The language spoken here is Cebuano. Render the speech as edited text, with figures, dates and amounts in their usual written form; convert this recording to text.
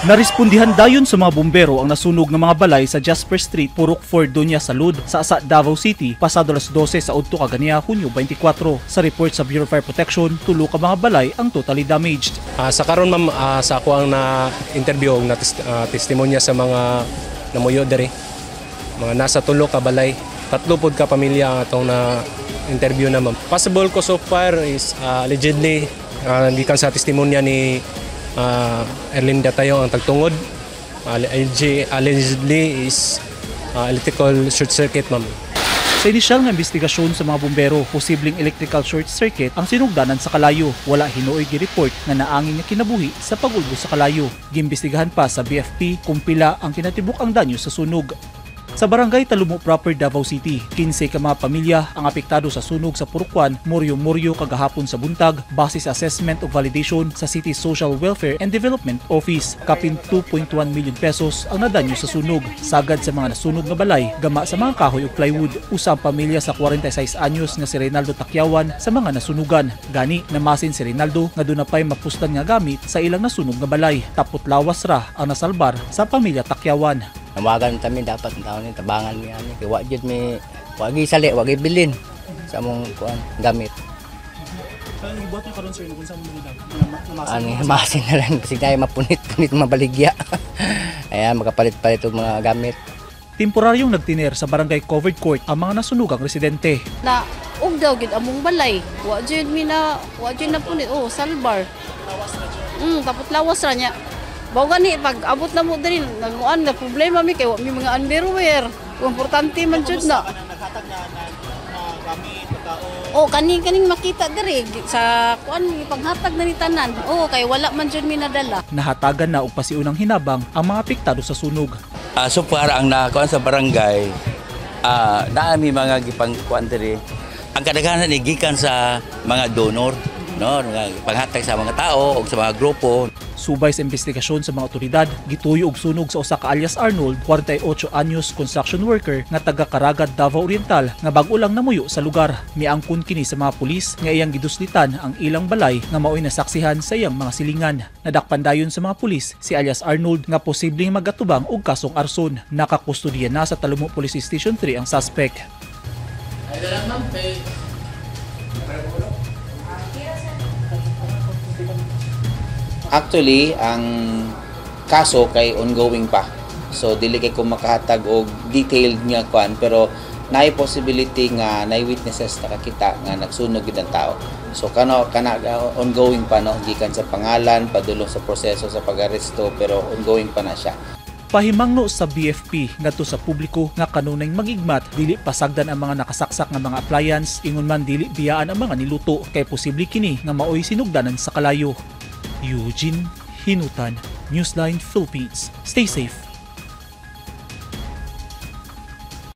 Narespondihan dayon sa mga bumbero ang nasunog ng mga balay sa Jasper Street, Purok 4, Doña Salud sa Asa, Davao City pasado alas 12 sa udto kaganiya, Hunyo 24. Sa report sa Bureau of Fire Protection, tulo ka mga balay ang totally damaged. Sa karon, ma'am, sa ako ang na interview na testimonya sa mga namuyo diri. Mga nasa tulo ka balay, tatlo pod ka pamilya ang atong na interview na, ma'am. Possible cause of fire is allegedly, gikan sa testimonya ni Erlinda Tayo ang tagtungod. Allegedly is electrical short circuit, ma'am. Sa inisyal nga investigasyon sa mga bumbero, posibleng electrical short circuit ang sinugdanan sa kalayo. Wala hinuoy gi-report nga naangin nga kinabuhi sa pagulbo sa kalayo. Giimbestigahan pa sa BFP kung pila ang kinatibuk ang danyo sa sunog. Sa barangay Talumo Proper, Davao City, 15 ka mga pamilya ang apektado sa sunog sa Purok 1, Muryo Muryo kagahapon sa buntag base sa assessment ug validation sa City Social Welfare and Development Office. Kapin 2.1 million pesos ang nadanyo sa sunog. Sagad sa mga nasunog nga balay, gama sa mga kahoy ug plywood. Usa ang pamilya sa 46 anyos nga si Reynaldo Takyawan sa mga nasunugan. Gani, namasin si Reynaldo nga duna pay mapuslan nga gamit sa ilang nasunog nga balay. Tapot lawas ra ang nasalbar sa pamilya Takyawan. Nawagan kami dapat ang taon ni tabangan mi ani kay wa jud mi, wa gi sali, wa gi bilin sa among kuan gamit. Ang gibuhat niyo karon, sir, kung sa mo Ani masin na lang kasi tayo mapunit-punit mabaligya. Ayan, makapalit-palit og mga gamit. Temporaryong nagtiner sa barangay covered court ang mga nasunugang residente. Na og daw gid among balay. Wa jud mi na, wa jud na punit, oh, salbar. Tapos lawas ra niya. Bao gani pag abot na mo diri, naguan na problema mi kay wa mi mga underwear. Importante man jud na. Oh, kani kaning makita diri sa kuan ipanghatag na ni tanan. Oh, kay wala man jud mi nadala. Nahatagan na og pasiunang hinabang ang mga apektado sa sunog. So far ang nakakuan sa barangay, naami mga gipangkuan diri. Ang kadaghanan ni gikan sa mga donor, no, mga panghatag sa mga tao o sa mga grupo. Subay sa investigasyon sa mga otoridad, gituyo og sunog sa usa ka alias Arnold, 48 anyos, construction worker nga taga Caraga, Davao Oriental nga bag-o lang namuyo sa lugar. Miangkon kini sa mga pulis nga iyang giduslitan ang ilang balay nga maoy nasaksihan sa iyang mga silingan. Nadakpan dayon sa mga pulis si alias Arnold nga posibleng magatubang og kasong arson. Nakakustodiya na sa Talomo Police Station 3 ang suspect. Actually, ang kaso kay ongoing pa. So dili kay ko makahatag og detailed nga kwan, pero naay possibility nga naay witnesses nakakita nga nagsunog gid ang tao. So kano kana ongoing pa, no, gikan sa pangalan padulong sa proseso sa pag-aresto, pero ongoing pa na siya. Pahimangno sa BFP ngadto sa publiko nga kanunay magigmat, dili pasagdan ang mga nakasaksak nga mga appliance, ingon man dili biyaan ang mga niluto kay posible kini nga maoy sinugdanan sa kalayo. Eugene Hinutan, Newsline Philippines. Stay safe.